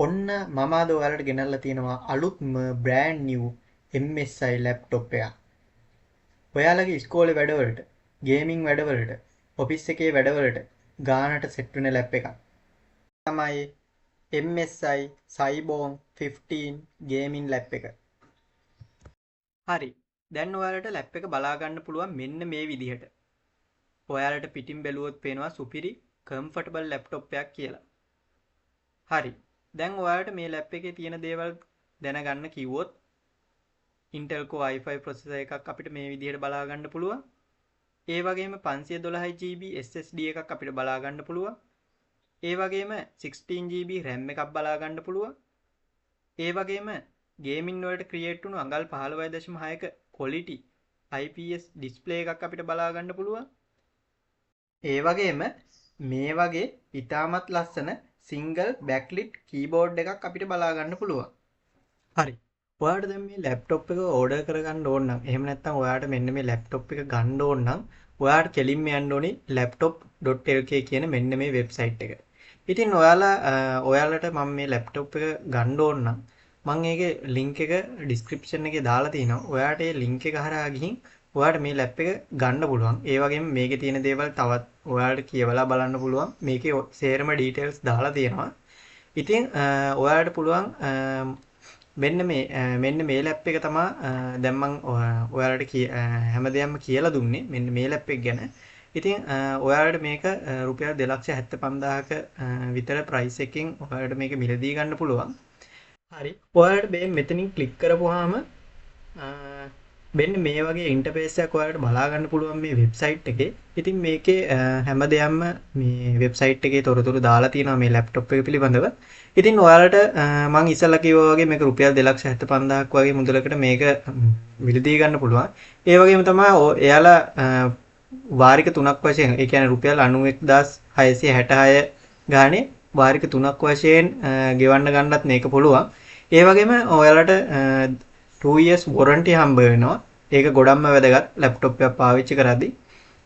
ඔන්න මම අද ඔයාලට ගෙනල්ලා තියෙනවා අලුත්ම බ්‍රෑන්ඩ් නිව් MSI laptop එකක්. ඔයාලගේ ඉස්කෝලේ වැඩවලට, ගේමින් වැඩවලට, ඔෆිස් එකේ වැඩවලට ගානට සෙට් වෙන ලැප් එකක්. තමයි MSI Cyborg 15 gaming lap එක. හරි. දැන් ඔයාලට ලැප් එක බලා ගන්න පුළුවන් මෙන්න මේ විදිහට. ඔයාලට පිටින් බැලුවොත් පේනවා සුපිරි කම්ෆර්ටබල් ලැප්ටොප් එකක් කියලා. හරි. දැන් ඔයාලට මේ ලැප් එකේ තියෙන දේවල් දැනගන්න කිව්වොත් Intel Core i5 processor එකක් අපිට මේ විදිහට බලා ගන්න පුළුවන්. ඒ වගේම 512 GB SSD එකක් අපිට බලා ගන්න පුළුවන්. ඒ වගේම 16 GB RAM එකක් බලා ගන්න පුළුවන්. ඒ වගේම ගේමින් වලට ක්‍රියේට් වුණු අඟල් 15.6ක ක්වොලිටි IPS display එකක් අපිට බලා ගන්න පුළුවන්. ඒ වගේම මේ වගේ ඉතාමත් ලස්සන සිංගල් බැක්ලිට් කීබෝඩ් එකක් අපිට බලා ගන්න පුළුවන්. හරි. ඔයාලට දැන් මේ ලැප්ටොප් එක ඕඩර් කරගන්න ඕන නම්, එහෙම නැත්නම් ඔයාලට මෙන්න මේ ලැප්ටොප් එක ගන්න ඕන නම්, ඔයාලට කෙලින්ම යන්න ඕනේ laptop.lk කියන මෙන්න මේ වෙබ්සයිට් එක. ඉතින් ඔයාලට මම මේ ලැප්ටොප් එක ගන්න ඕන නම් මම ඒකේ ලින්ක් එක ඩිස්ක්‍රිප්ෂන් එකේ දාලා තිනවා. ඔයාට ඒ ලින්ක් එක හරහා ගිහින් ඔයාට මේ ලැප් එක ගන්න පුළුවන්. ඒ වගේම මේකේ තියෙන දේවල් තවත් ඔයාලට කියවලා බලන්න පුළුවන්. මේකේ සේරම ඩීටේල්ස් දාලා තියෙනවා. ඉතින් ඔයාලට පුළුවන් මෙන්න මේ ලැප් එක තමා දැන් මං ඔයාලට හැම දෙයක්ම කියලා දුන්නේ මෙන්න මේ ලැප් එක ගැන. ඉතින් ඔයාලට මේක රුපියල් 2,75,000ක විතර ප්‍රයිස් එකකින් ඔයාලට මේක මිලදී ගන්න පුළුවන්. හරි. ඔයාලට මේ මෙතනින් ක්ලික් කරපුවාම මෙන්න මේ වගේ ඉන්ටර්ෆේස් එකක් ඔයාලට බලා ගන්න පුළුවන් මේ වෙබ්සයිට් එකේ. ඉතින් මේකේ හැම දෙයක්ම මේ වෙබ්සයිට් එකේ තොරතුරු දාලා තියෙනවා මේ ලැප්ටොප් එක පිළිබඳව. ඉතින් ඔයාලට මං ඉස්සෙල්ලා කිව්වා වගේ මේක රුපියල් 2,75,000ක් වගේ මුදලකට මේක මිලදී ගන්න පුළුවන්. ඒ වගේම තමයි එයාලා වාරික තුනක් වශයෙන්, ඒ කියන්නේ රුපියල් 91,666 ගානේ වාරික තුනක් වශයෙන් ගෙවන්න ගන්නත් මේක පුළුවන්. ඒ වගේම ඔයාලට 2 years warranty හම්බ වෙනවා. ඒක ගොඩක්ම වැදගත් ලැප්ටොප් එකක් පාවිච්චි කරද්දී.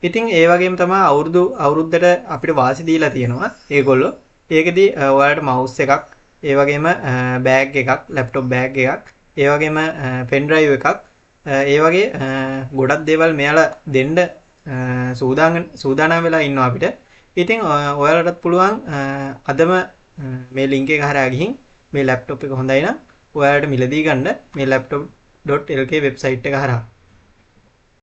ඉතින් ඒ වගේම තමයි අවුරුදු අවුරුද්දට අපිට වාසි දීලා තියෙනවා ඒගොල්ලෝ. ඒකෙදි ඔයාලට මවුස් එකක්, ඒ වගේම බෑග් එකක්, ලැප්ටොප් බෑග් එකක්, ඒ වගේම පෙන් ඩ්‍රයිව් එකක්, ඒ වගේ ගොඩක් දේවල් මෙයාලා දෙන්න සූදානම් වෙලා ඉන්නවා අපිට. ඉතින් ඔයාලටත් පුළුවන් අදම මේ ලින්ක් එක හරහා ගිහින් මේ ලැප්ටොප් එක හොඳයි නම් ඔයාලට මිලදී ගන්න මේ laptop.lk website එක හරහා.